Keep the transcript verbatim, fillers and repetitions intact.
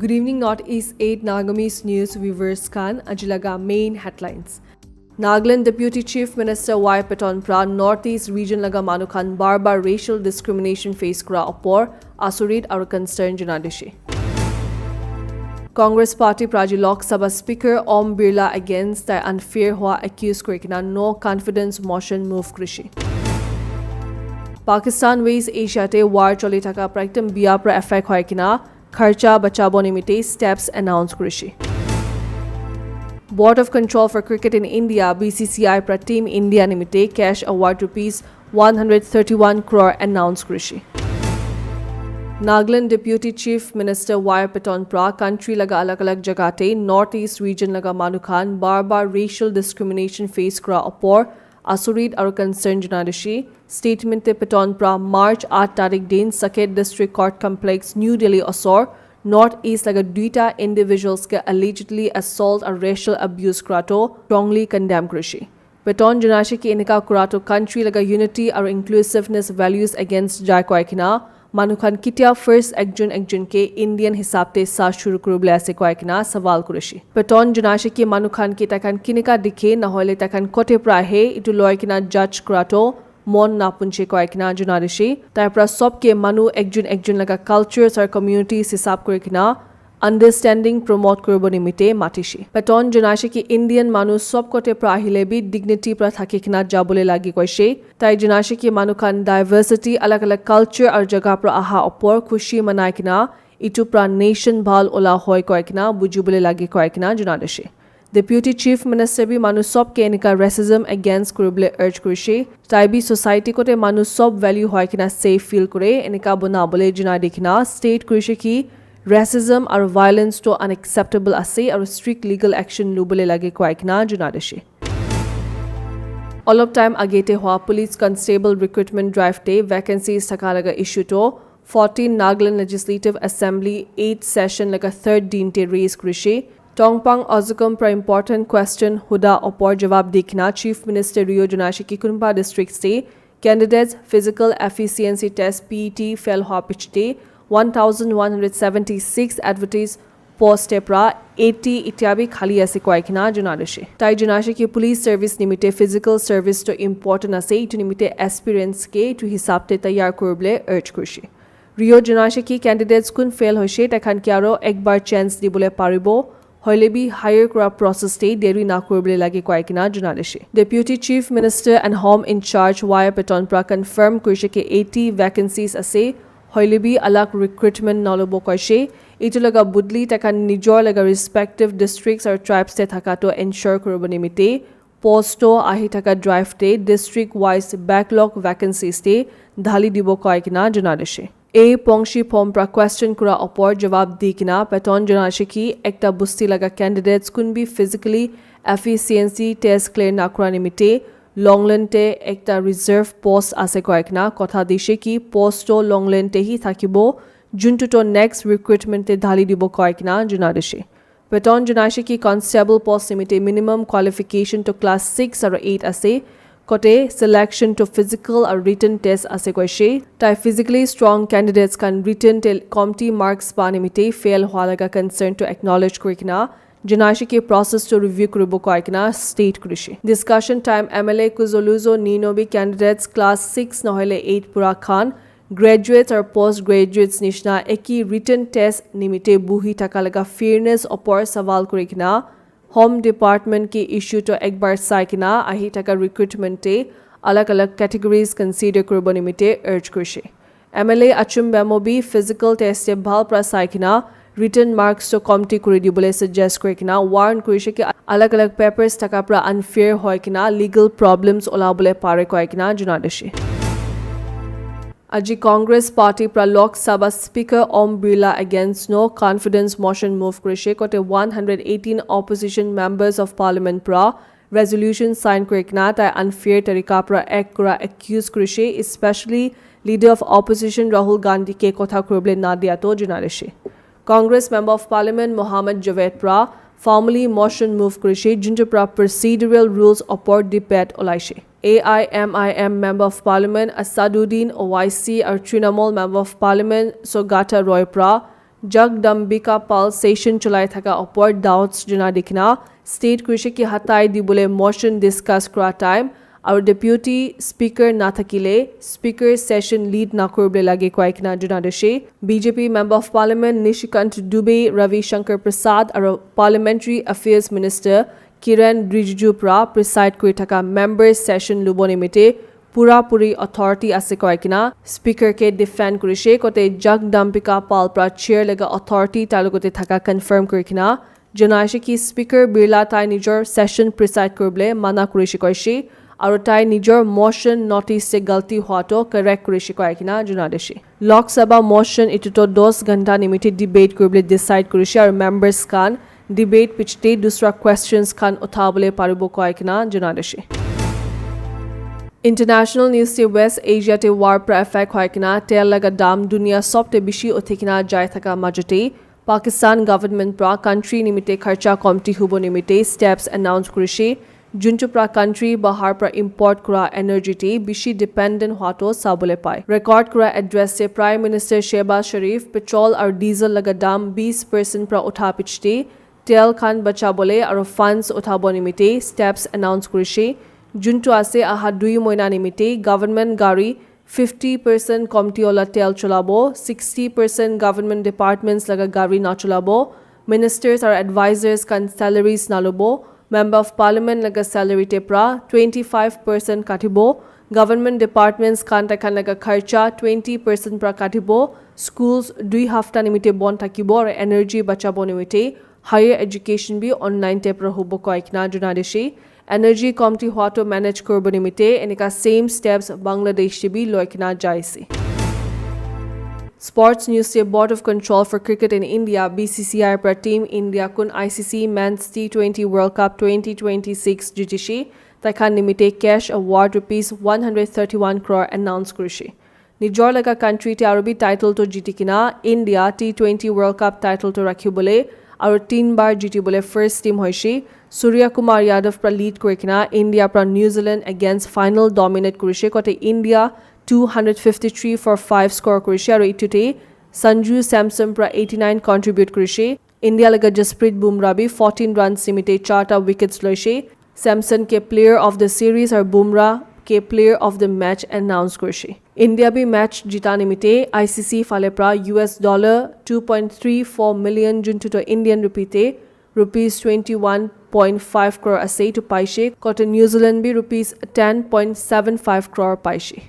Good evening, Northeast eight Nagamese News viewers khan. Aji laga main headlines. Nagaland Deputy Chief Minister Y Patton pra Northeast region laga manu khan bar bar racial discrimination face kura opor asurit aru concern janai dishi. Congress Party pra aji Lok Sabha Speaker Om Birla against tai unfair hua accuse kuri kena no confidence motion move kurishi. Pakistan West Asia te war choli thaka pra ekdam bia pra affect hoi kena kharcha bachabo nimite steps announce kurishi. Board of Control for Cricket in India, B C C I pra Team India nimite cash award rupees one hundred thirty-one crore announce kurishi. Nagaland Deputy Chief Minister Y Patton pra country laga alag alag jaga te Northeast region laga manu khan bar bar racial discrimination face kura opor asurit aru concern janai dishi. Statement te Patton pra March eight tarik din Saket District Court Complex, New Delhi osor Northeast laga duita individuals ke allegedly assault aru racial abuse kura to strongly condemn kurishi. Patton janai dishi ki enika kura to country laga unity aru inclusiveness values against jai koi kena manu khan kitia first ekjon ekjon ke Indian hisab te sa shuru kuribole ase koi kena sawal kurishi. Patton janai dishi ki manu khan ki tai khan kinika dikhe nahoile tai khan kote pra ahe itu loi kena judge kura to mon napunche koi kena janai dishi. Tai pra sob ke manu ekjon ekjon laga cultures aru communities hisab kuri kena understanding promote kuribo nimite matishi. Patton janai dishi ki Indian manu sob kote pra ahile bi dignity pra thaki kena jabole lagi koishe. Tai janai dishi ki manu khan diversity, alag alag culture aru jaga pra aha opor khushi manai kena itu pra nation bhal ola hoi koi kena bujibole lagi koi kena janai dishi. Deputy Chief Minister bi manu sob ke enika racism against kuribole urge kurishi. Tai bi society kote manu sob value hoi kena safe feel kure enika bonabole janai di kena state kurishi ki racism aru violence to unacceptable ase aru strict legal action lubole lage koi kena janai dishi. Olop time age te hua police constable recruitment drive te vacancies thaka laga issue to fourteen Nagaland Legislative Assembly eighth session laga third din te raise kurishi. Tongpang Azukum pra important question huda opor jawab di kena Chief Minister Rio janai dishi ki kunba district te candidates physical efficiency test P E T fail hua pichete one thousand one hundred seventy-six advertise post te pra eighty itya bi khali ase koi kena janai dishi. Tai janai dishi ki police service nimite physical service to important ase, itu nimite aspirants ke itu hisab te tayar kuribole urge kurishi. Rio janai dishi ki candidates kun fail hoishe tai khan ke aro ek bar chance dibole paribo, hoile bi hire kura process te deri na kuribole lage koi kena janai dishi. Deputy Chief Minister and Home in Charge Y Patton pra confirm kurishe ki eighty vacancies ase, hoile bi alag recruitment nalobo koishe. Itu laga budli tai khan nijor laga respective districts or tribes te thaka to ensure kuribo nimite post to ahi thaka drive te district wise backlog vacancies te dhali dibo koi kena janai dishi. A Pongshi Phom pra question kura opor jawab di kena Patton janai dishi ki ekta busti laga candidates kun bi physically efficiency test clear na kura nimite Longland te ekta reserve post ase koi kena kotha dishi ki post to Longland te hi thakibo, juntu to next recruitment te dhali dibo koi kena janai dishi. Patton janai dishi ki constable post nimite minimum qualification to class six aru eight ase, kote selection to physical aru written test ase koishe. Tai physically strong candidates khan written te komti marks pa nimite fail hua laga concern to acknowledge kuri kena janai dishi ki process to review kuribo koi kena state kurishi. Discussion time M L A Kuzholuzo Nino bi candidates class six nohoile eight pura khan graduates or post graduates nishina eki written test nimite buhi thaka laga fairness opor sawal kuri kena Home Department ki issue to ek bar sai kena ahi thaka recruitment te alag alag categories consider kuribo nimite urge kurishe. M L A Achum Bemo bi physical test te bhal pra sai kena written marks to komti kuri dibole suggest kuri kena warn kurishe ki alag alag papers thaka pra unfair hoi kena legal problems olabole pare koi kena janai dishi. Aji Congress Party pra Lok Sabha Speaker Om Birla against no confidence motion move kurishe kote one hundred eighteen opposition members of parliament pra resolution sign kuri kena tai unfair tarika pra act kura accuse kurishe, especially leader of opposition Rahul Gandhi ke kotha kuribole na dia to janai dishi. Congress member of parliament Mohammad Javed pra formally motion move kurishe, juntu pra procedural rules opor debate olaishe. A I M I M member of parliament Asaduddin Owaisi aru Trinamool member of parliament Sogata Roy pra Jagdambika Pal session cholai thaka opor doubts jana dikhina state kurishe ki hatai dibole motion discuss kura time aru deputy speaker nathakile speaker session lead nakuribole lage koi kena jana dishe. B J P Member of Parliament Nishikant Dubey, Ravi Shankar Prasad aru Parliamentary Affairs Minister Kiren Rijiju pra preside kuri thaka member session lubo nimite pura puri authority ase koi kena speaker ke defend kurishe kote Jagdambika Pal pra chair laga authority tai logote thaka confirm kuri kena janaishe ki speaker Birla tai nijor session preside kuribole mana kurishe koishe aru tai nijor motion notice se galti hua to correct kurishe koi kena jana dishe. Lok Sabha motion itu to dos ghanta nimite debate kuribole decide kurishe aru members khan debate pichete dusra questions khan uthabole paribo koi kena jana dishe. International news te West Asia te war pra affect hoi kena tel laga dam dunia sob te bishi uthi kena jai thaka majute Pakistan government pra country nimite kharcha komti hubo nimite steps announce kurishe, juntu pra country bahar pra import kura energy te bishi dependent hua to sabole pai. Record kura address te Prime Minister Shehbaz Sharif petrol aru diesel laga dam twenty percent pra utha pichete tel khan bachabole aru funds uthabo nimite steps announce kurishe, juntu ase aha dui moina nimite government gari fifty percent komti ola tel cholabo, sixty percent government departments laga gari na cholabo, ministers aru advisors khan salaries na lobo, member of parliament laga salary te pra twenty five percent katibo, government departments khan tai khan laga kharcha twenty percent pra katibo, schools dui hafta nimite bon thakibo aru energy bachabo nimite higher education bi online te pra hubo koi kena jana dishe. Energy komti hua to manage kuribo nimite enika same steps Bangladesh te bi loi kena jai ase. Sports news te Board of Control for Cricket in India, B C C I pra Team India kun I C C Men's T twenty World Cup twenty twenty-six jitishe, tai khan nimite cash award rupees one hundred thirty-one crore announce kurishe. Nijor laga country te aru bi title to jiti kena India T twenty World Cup title to rakhibole aru tin bar jitibole first team hoishe. Surya Kumar Yadav pra lead kuri kena India pra New Zealand against final dominate kurishe kote India two hundred fifty-three for five score kurishe aru itu te Sanju Samson pra eighty-nine contribute kurishe. India laga Jasprit Bumrah bi fourteen runs nimite charta wickets loishe. Samson ke player of the series aru Bumrah ke player of the match announce kurishe. India bi match jita nimite I C C phale pra U S dollar two point three four million juntu to Indian rupee te rupees twenty-one point five crore ase itu paishe kote New Zealand bi rupees ten point seven five crore paishe.